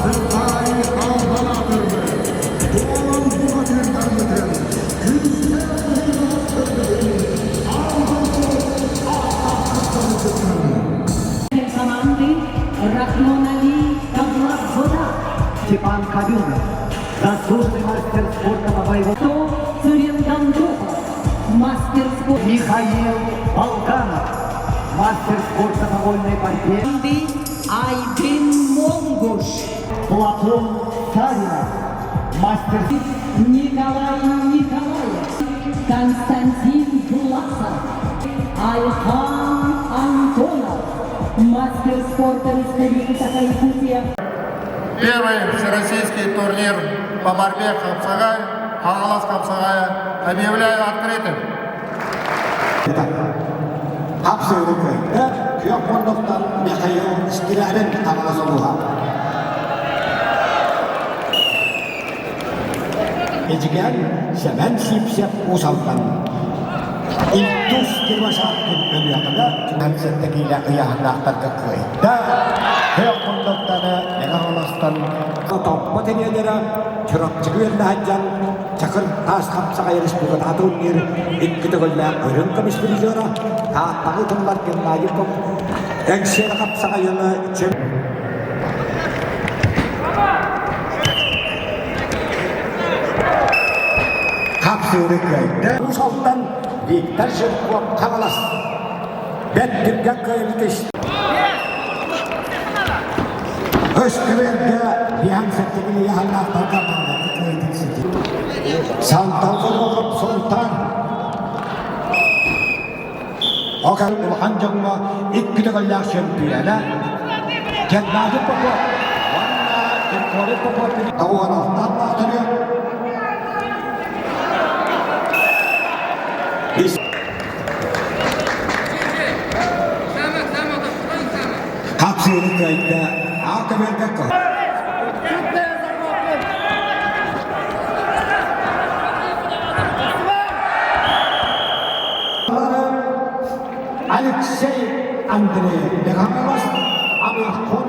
Хапсаҕай албан аатырбыт, дуолан бухатыырдарбытын, күүстээх быһыылаахтарбытын аан дойду ааттаахтарбытын Команды Рахмонали Давлатзода. Степан Кабенов, заслуженный мастер спорта по боевому. Цырендандопов, мастер спорта. Михаил Полканов, мастер спорта по вольной борьбе. Айдын Монгуш. Платон Савинов, мастер. Николай Николаев. Константин Власов. Айхан Антонов. Мастер спорта Республики Саха-Якутия. Первый всероссийский турнир по борьбе хапсагай, Хаҥалас хапсаҕайа объявляю открытым. Хапсыыры кыайда күөх муннуктан Михаил Скрябин Хаҥалас улууһа. Эдьигээн Сэмэн Сиипсэп Уус Алдан Илтус Кривошапкин Өлүөхүмэ 17 киилэ ыйааһыннаахтарга кыайда. Күөх муннуктаны Мэҥэ Хаҥаластан Томпо тренера Чурапчыга үөрэнэ сылдьан Чакыр таас хапсаҕай республикатааҕы турнир икки төгүллээх үрүҥ көмүс призера Тааттаҕа ыытыллар Геннадий Попов Эҥсиэли хапсаҕайыны чөм Хапсыыры кыайда. Уус Алдан Виктор Жирков Хаҥалас бэрт түргэн кыайыыта Өскүбэргэ биһан сэттигин ыйаһаннаахтарга маннык кыайдын сити. Сантал Горохов Сунтан Окан улахан дьоҥҥо икки төгүллээх чөмпүйүөнэ Геннадий Попов уонна Григорий Попов Тоҕуоновтан баатыры Хапсыыры кыайда Аакаберга Алексей Андрей Михайлов Амырхон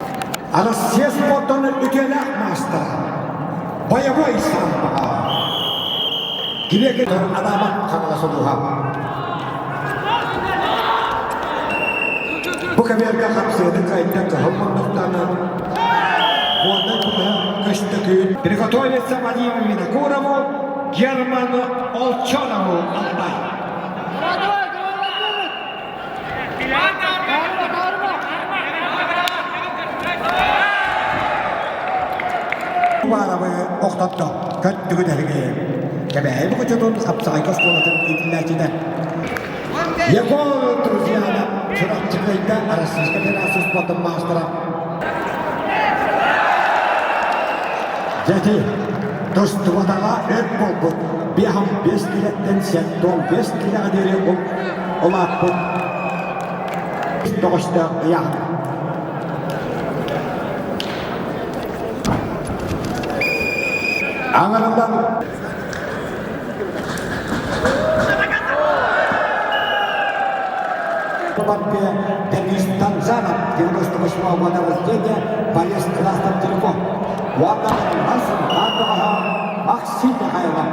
Россия спордун үтүөлээх маастара боевой самбаҕа Кириэкэ Адамов Хаҥалас улууһа Бу кэмиэргэ хапсыаны кыайда кыһыл муннуктаны Горнай куһа көстөкүүн Приготовиться Вадиму Винокурову, Герману Олчонову Алтай. Убаровы охтотто көттүгү тэһиги. Кэбээйи букучутун хапсаҕайга оскуолатын иитиллээччитэ. Егор Друзьянов Чурапчыгайда Российскай Федерация спордун маастара. Дьэти тустубатаҕа өр буолбут биэһом биэс килэттэн сеттон биэс килэҕэ диэри улааппыт тоҕустаах ыйааһын. Аҥарыллан Борьбе Денис Танзанов, 98 года рождения, боец Красном Телеком. Уонна Максим Михайлов.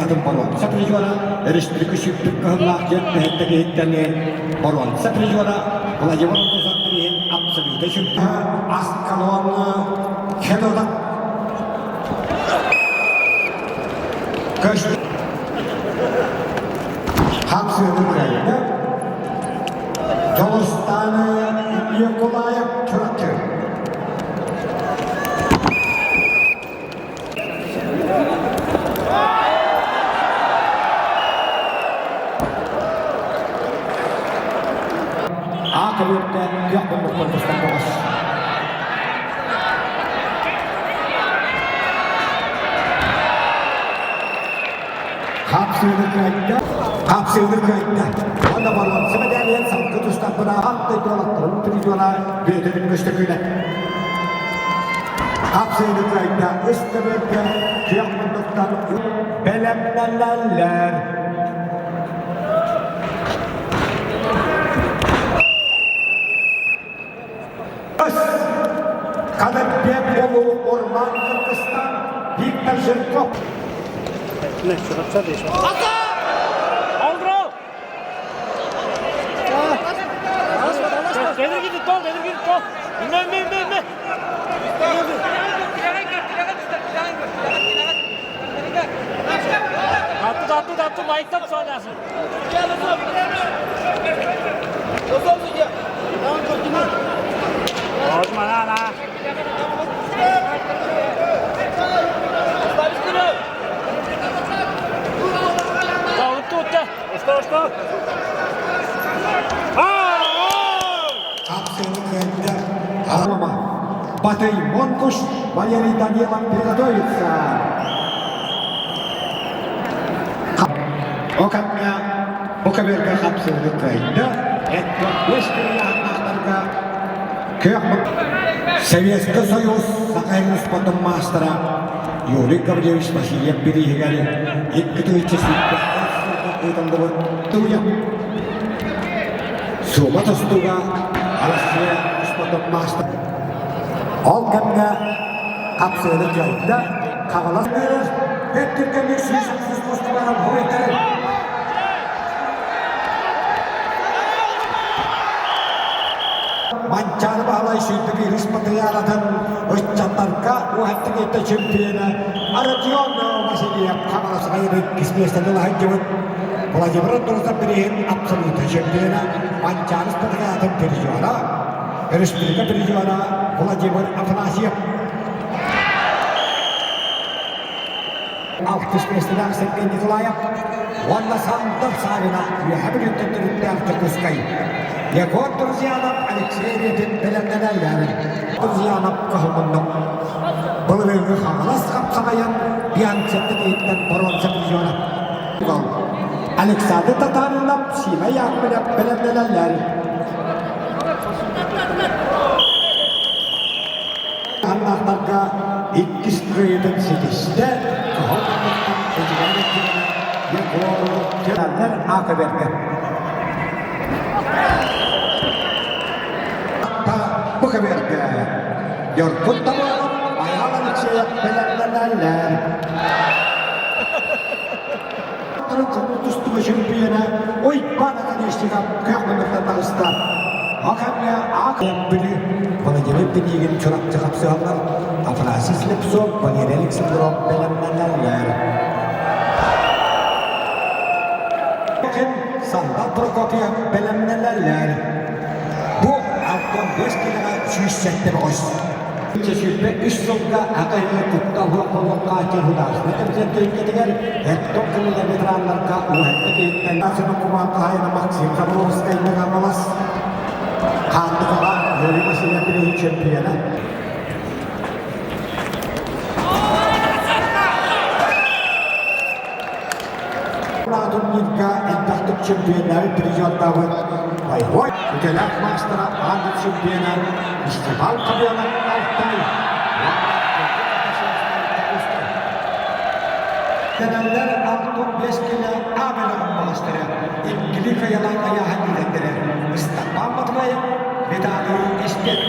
Атын боруонса призера Республика сүүрдүк кыһыллаах диэн бэһэтте киһиттэн боруонса призера Владимир Кузовкин абсолюта сүүрдэ Аскалон Хедода Көстө Хапсыыны кыайда Дьулустааны Николаев Чурапчы Аакабыырда күөх муннуктан тустан боҕус. Хапсыыны кыайда. Хапсыыны кыайда. Уонна боруонса мэдээлийэн салгы тустарбына ат дойдулаттарын трибуна Бүөтүрүн көстөкүүнэ. Хапсыыны кыайда үс көбүөргэ күөх муннуктан бэлэмнэнэллэр. Өс! Кадырбек Болу Орман Кыргызстан Виктор Жирков. Хапсыыны кыайда Алама. Батый Монкуш Валерий Данилов приготовится. Окамҥа бу көбүөргэ хапсыыны кыайда. Эттон кырыйааннаахтарга күөх Советский Союз Саха спортун маастара Юрий Гаврильевич Васильев бирииһигэр икки тыһыынча сүүрбэ ыытыллыбыт Туйа Суома тустууга Арассыыйа спортун маастара. Ол кэмҥэ хапсыыны кыайда Хаҥалас бэрт түргэнник 130 мустубанан буруйдарын Манчаары Баһылай сүүрбэ биирис матырыйаалатын ыччаттарга уһаттыгыйда чемпиона Родион Васильев Хаҥалас районун иккис миэстэни ыла сылдьыбыт Владимир Антонов бирииһин абсолютнай чемпиона Манчаары спартакиадатын призера, республика призера Владимир Афанасьев. Алтыс миэстэлээх Сергей Николаев уонна Сандал Савина үөһэ Бүлүүттэн төрүттээх Дьокуускай. Егор Друзьянов Алексей Репин бэлэмнэнэллэр. Друзьянов кыһылмуннук. Былырыыҥҥы Хаҥалас хапсаҕайын Бианцевтан иһиттэн боруонса призера. Александр Татаринов Сима Яковлев бэлэмнэнэллэр. Аннаахтарга иккис кыайыытын ситистэ. Кыһыл муннуктан Эдьигээн өттүнэн Егор Кенаннар аата бэргэн. Бу кэбиэргэ Ньургун Табуолап, Айаал Алексеев бэлэмнэнэллэр. Тустуу чемпиона Уйбаан Академичников күөх муннуктан таҕыста. Ол кэмҥэ Бүлүү Владимир Пинигин Чурапчы хапсыһаллар, Афанасий Слепцов, Валерий Александров бэлэмнэнэллэр. Сандал Прокопьев бэлэмнэнэллэр. Бу 65 килоҕа 107 бөҕөс. 123 сылга АК-ы куттал суох художественнай комитет төрүккэтигэр Этток кылыла ветераннарга уһатта киһиттэн Сыны кумаан Максим Заборовскай Меганалас Хаандыкаҕа Юрий Васильев чемпиона. Турнирга элбэхтик чемпионнары призердаабыт Боевой үтэлээх маастара аан чемпиона Степан Кобенов Алтай Кэнэллэр 65 килэ А бөлөҕүн маастара иккили кыайалаах айааһын лидердэрэ Степан Матвеев, Виталий Истек.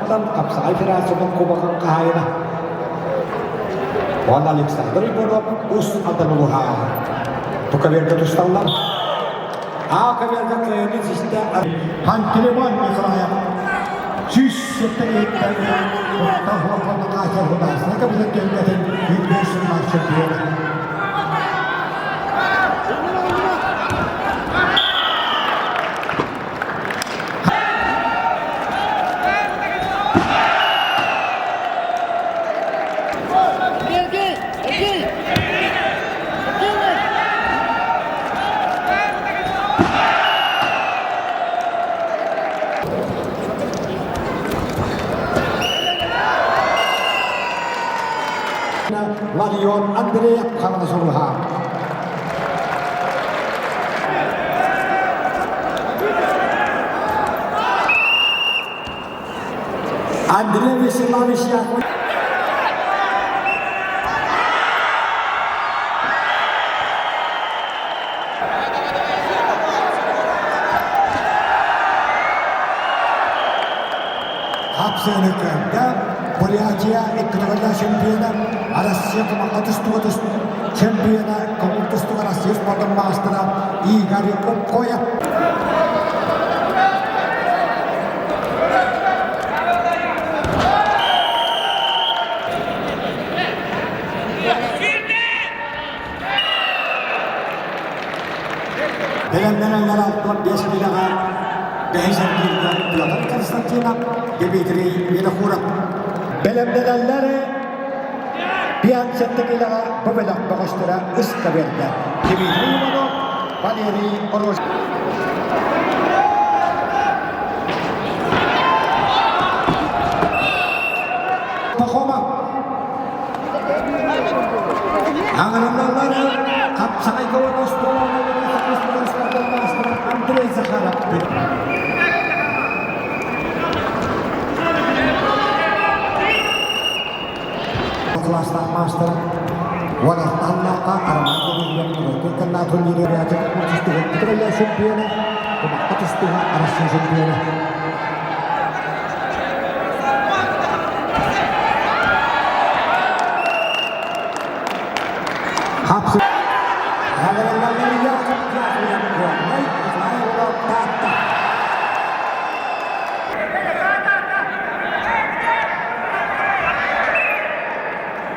Одан Хапсаҕай Федерациятын кубогын хаһаайына Уонна Александр Егоров ус Алдан улууһа. Туковерга тусталлар. А көбүөргэ кыайыыны систэ Пантелеймон Николаев 107 иһиттэн куттал суох Катя художественнай комитет түһүлгэтин 105 сыллаах чемпиона. Родион Андреев Хаҥалас улууһа. Андрей Вячеславович Яковлев Хапсыаны көрдө Бурятия икки чемпиона, Россия команда тустууга чемпиона, көҥүл тустууга Россия спордун маастара Игорь Уккоев. Бэлэмнэнэллэр 65 киилэҕэ бэһис эргииргэ Петр Константинов, Дмитрий Винокуров. Бэлэмнэнэллэр 57 киилэҕэ бу бөлөх бөҕөстөрө ыска биэрдэ. Дмитрий Иванов, Валерий Рожин. Пахомов Аҥараллаллар хапсаҕайга уонна остуол оонньууларын маастара Андрей Захаров. Кылаастаах маастар уонахтааннаахха Роман Гаврильев кынна турниры түстүгэн чемпиона, кумахха тустууга Россия чемпиона. Хапсы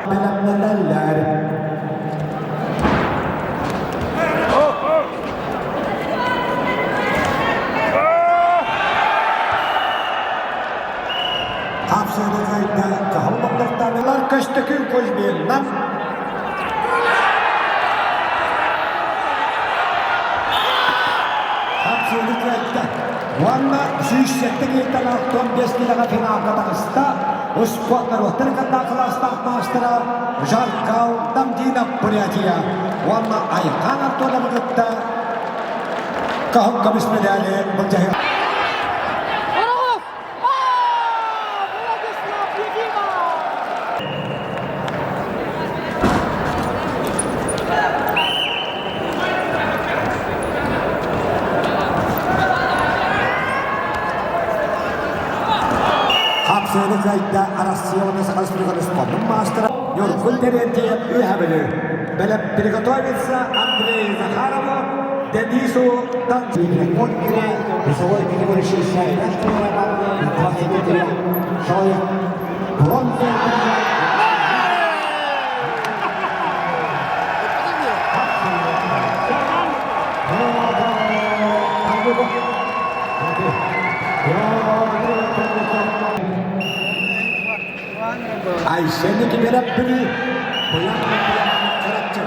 Бэлэмнэнэллэр. Хапсыгы кайда каһыл бандартаанылар көстөкүн Кузьминнан Хапсыгы кайда уонна 107 киһиттэн 65 килэҕэ финалга таҕыста. Успуорт норуоттар кытта кылаастаах маастара Жаркал Дамдинов Бурятия уонна Айхан Антоновы кытта кыһыл көмүс медали былдьаһыа. Владислав Ефимов! Хапсыаны кыайда Россия уонна Саха Республикатын спордун маастара Ньургун Терентьев үөһэ Бүлүү. Бэлэм приготовиться Андрей Захарову, Денису Данчине. Весовой категории 65 килограмм, 23 человек. Бронза. Айсен Никифоров Бүлүү Быйаҥ Чурапчы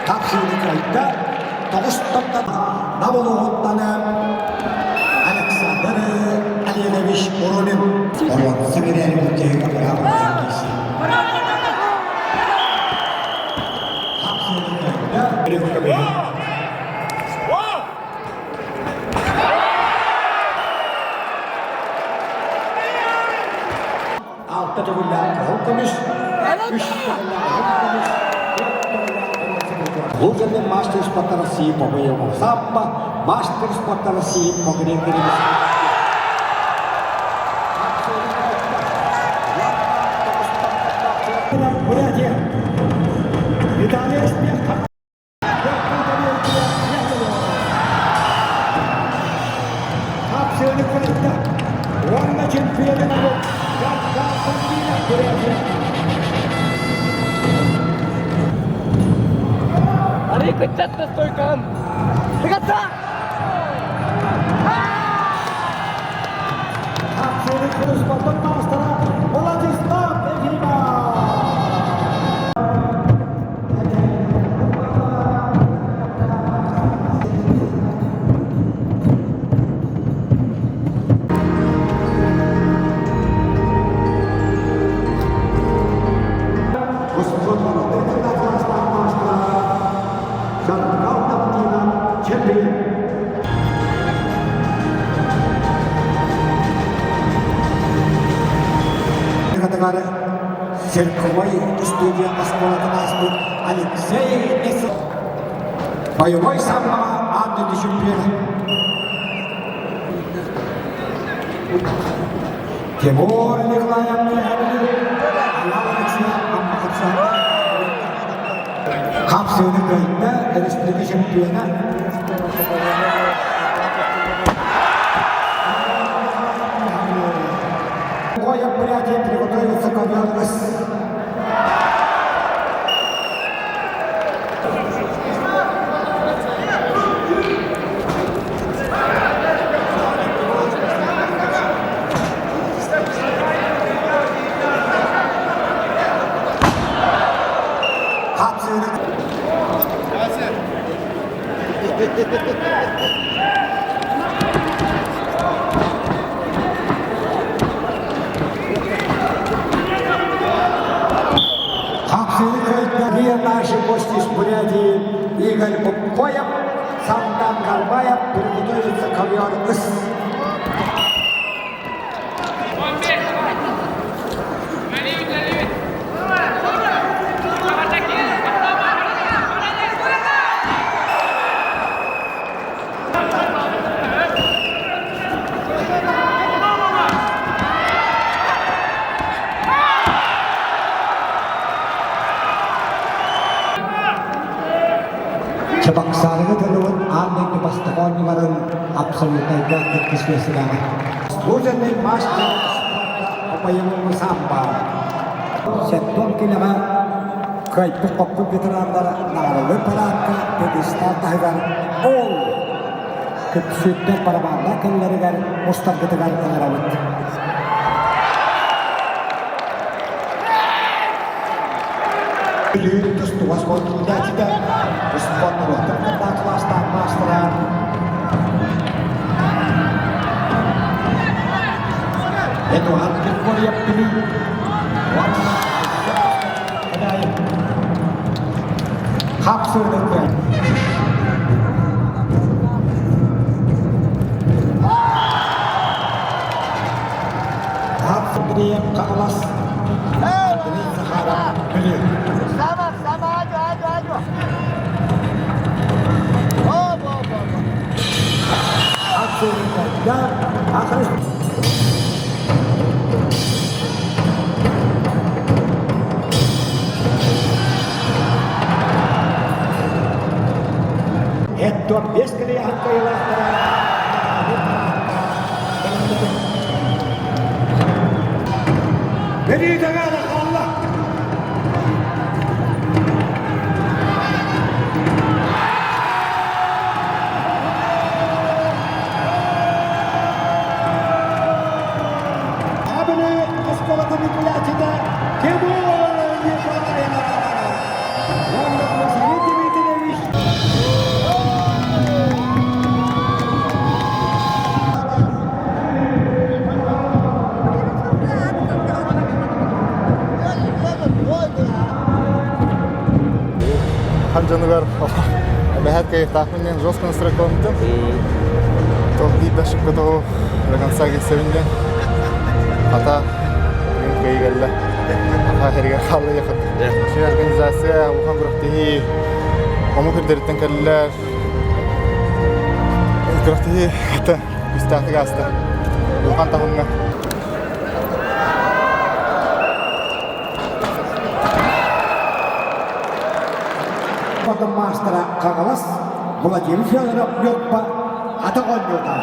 Тапсыыны кыайда тоҕус топтон Нам улууһуттан Александр Алиевич Уронин боруонса биэрээри былдьаһыыга быраабылатын киирсии. Тапсыыны кыайда Алта төгүллээх кыһыл көмүс, үс төгүллээх уһун көмүс, түөрт төгүллээх боруонса Бу кэннэ мастер спорта России по боевому самбо, мастер спорта России по греко-римской. Бурятия. Виталий Успех. Уонна чемпионы Арый кыччатта стойкам. Тыгатса! Владислав Ефимов! Цирковой студия оскуолатын ааспыт Алексей Несов боевой самбаҕа аан дойду чемпиона Тимур Николаев Айаал Алексеев Амма Хапсыыны кыайда республика чемпиона Бурятия приготовится ковер Хапсыны кыайда наши гости из Бурятии Игорь Буккоев, Сандан Карбаев приготовится ковер Ыс. Чабаксарга тылыбыт аан дойду бастакы оонньууларын абсолютнайга иккис миэстэлээҕэ. Служебный мастер спорта по боевому самбо. Сэттон килэҕэ кыайбыт-хоппут ветераннар наҕаралыы параадка пьедестал таһыгар ол күпсүүттэр барабааннар кэллэригэр мустаргытыгар ыҥырабыт. Бүлүү тустууга спорт иитээччитэ, спорт норуоттар кылаастаах маастара Эдуард Григорьев Бүлүү уонна Хапсыырдыкка Хапсыырдык Хаҥалас Андрей Захаров Бүлүү Хапсыырдыкка Ахырыс Эттон бес кэлиэхин кыайыылаахтара Бериитэҕэ хаалла. Абыны оскуолатын иитиллээччитэ Тимур Николаев. Уонна Василий Дмитриевич Хан дьонугар мэһэт кайыктаахпын диэн жестко настройкаламмытым. Тоҕ биир да ошибка тоҕу до конца киирсэбин диэн. Хата кыайыы кэллэ. Аха эригэр хаалла диэххэ. Организация улахан күрэхтэһии омук үрдэриттэн кэллилэр. Күрэхтэһии хата күүстээхтик ааста. Улахан таһымҥа. Потом маастара Хаҥалас Владимир Федоров Ньурба атах оонньуута.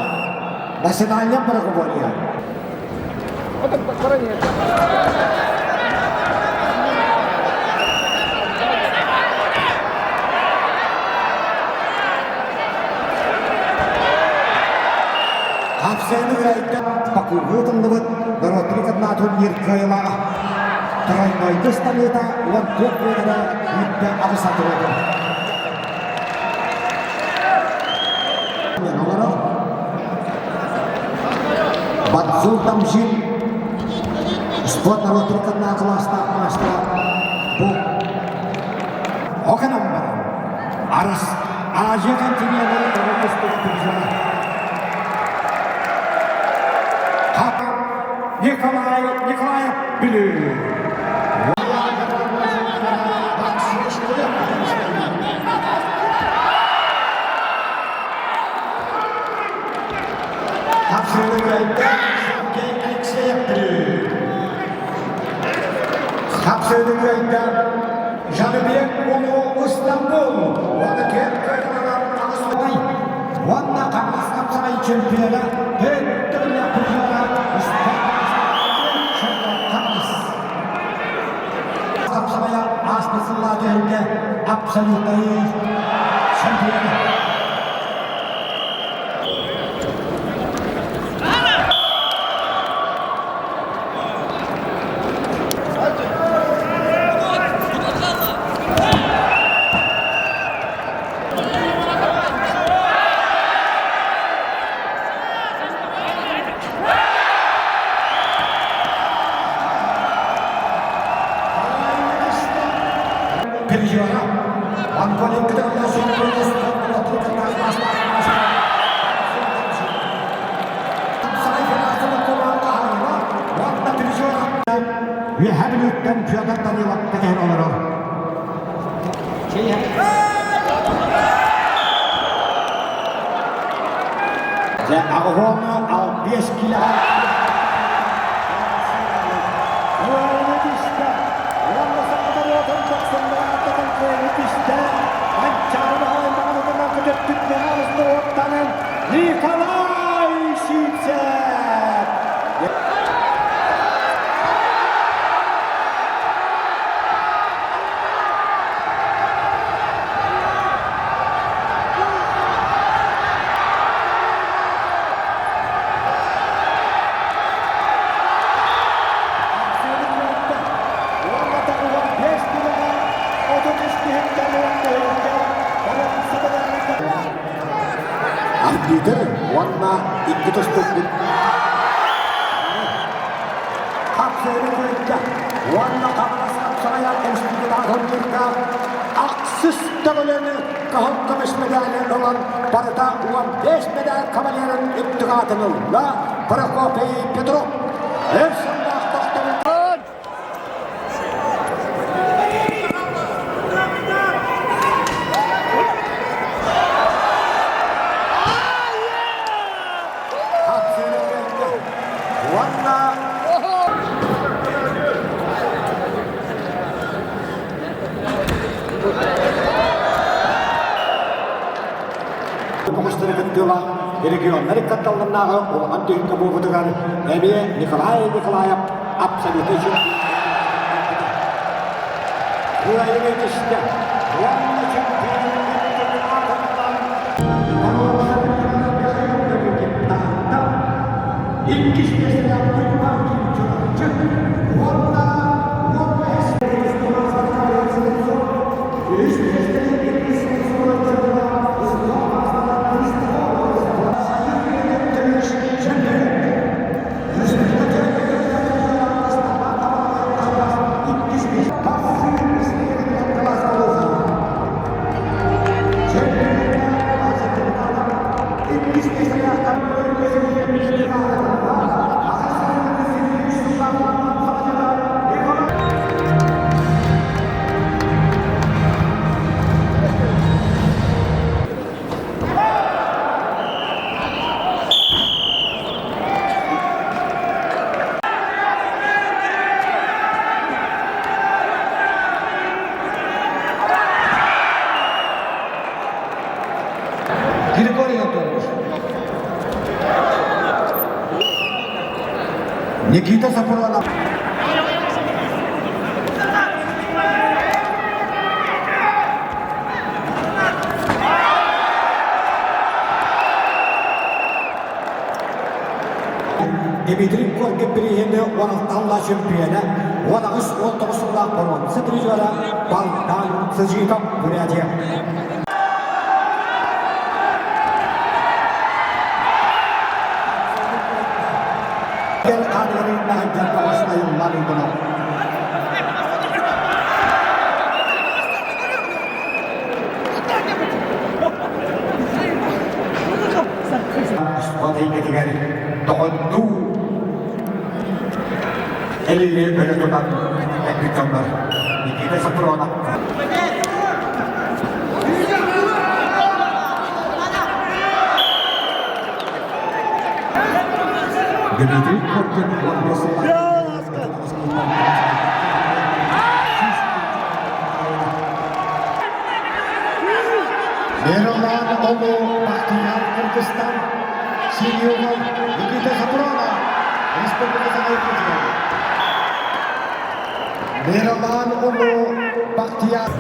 Национальная многоборье. Хапсыаны кыайда Бакуга ытыллыбыт норуоттарын кытнаатын биир кыайылааҕа. Тройнойга ыстаныыта 14 миэтэрэ 28 сантиметр. Олорор Бадзур Тамжин спорт норуоттарын кытнаа кылаастаах маастара бу Оканан баран Арас Азия континенын тоҕо тустубут призера Николай Николаев Бүлүү. Хапсыыны кыайда Сергей Алексеев Бүлүү. Хапсыыны кыайда Жаныбек Улуу Ыстамбул уонна киэн кыайыыланан аҕыс уонна Хаҥалас хапсаҕай чемпиона төрт төгүллээх призера Хаҥалас. Хапсаҕайа ааспыт сыллаах түһүлгэ абсолютнай чемпиона. Переживала. Үөһээ Бүлүүттэн Федор Данилов кэтэһэн олорор. Дьэ, аҕыһуоҥҥа 65 килоҕа Уолу түстэ. Уонна сахалар уотун тахсыннара аттатан кыайыы түстэ. Манчаары Баһылай маҕанытынан көтөппүт Михайлов уоттанан Николай Сивцев! Арбитр уонна икки тустукпут хапсыыры кыайда уонна Хаҥалас хапсаҕайа республикаҕа ахсыс төгүлүн кыһыл көмүс медали ылан барыта 15 медаль кавалерын үрдүк аатын ылла Прокопий Петров. Өр сыллаах тохтобул Уонна Көмүстэрэ кыттыылаах регионнар иккатталларнааҕы улахан түһүлгэ буолбутугар эмиэ Николай Николаев абсолютнай чемпион Кыайыы түстэ уонна чемпион Иккис миэстэҕэ Уйбаан Чурапчы уонна Үһүс миэстэни Григорий Анатольевич. Никита Сапронов. Дмитрий Коркин бирииһини 16 чемпиона, 18-19 сыллаах боруонса призера Балтан Сыжитов Бурятия. Спорт эйгэтигэр доҕордуу элили өрө тутан эппит дьоннор Никита Сапронов Дмитрий Коркин 15 Мерлан Омо Бахтияр Кыргызстан, Синьюгов Никита Сапронов, Республика Саха Мерлан Омо Бахтияр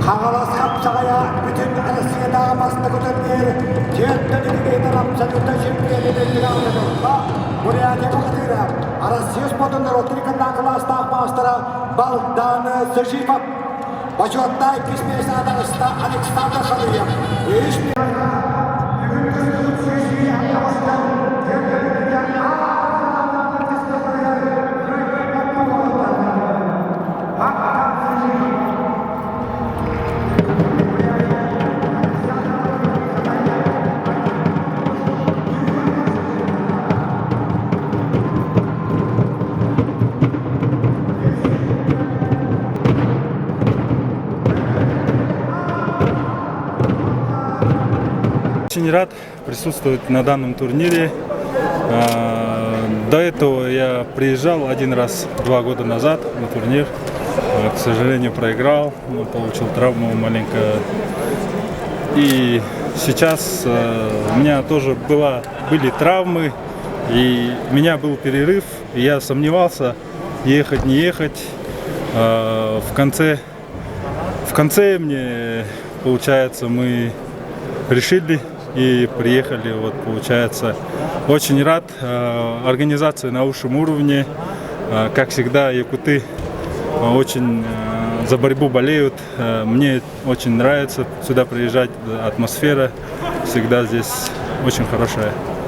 Хаҥалас хапсаҕайа бүтүн Россиятааҕы бастакы турнир түөртэн үчүгэйдэр абсолютно чемпионатын аҕалла. Бурятия бухатыыра Россия спордун норуоттарын кылаастаах маастара Балдан Сажипов. Бочуоттай иккис миэстэҕэ таҕыста Александр Шалыев. Үһүс Очень рад присутствовать на данном турнире. До этого я приезжал один раз 2 года назад на турнир. К сожалению, проиграл, получил травму маленько. И сейчас у меня тоже были травмы, и у меня был перерыв, и я сомневался, ехать, не ехать. В конце мне, получается, мы решили и приехали. Вот, получается, очень рад. Организация на высшем уровне. Как всегда, якуты очень за борьбу болеют. Мне очень нравится сюда приезжать. Атмосфера всегда здесь очень хорошая.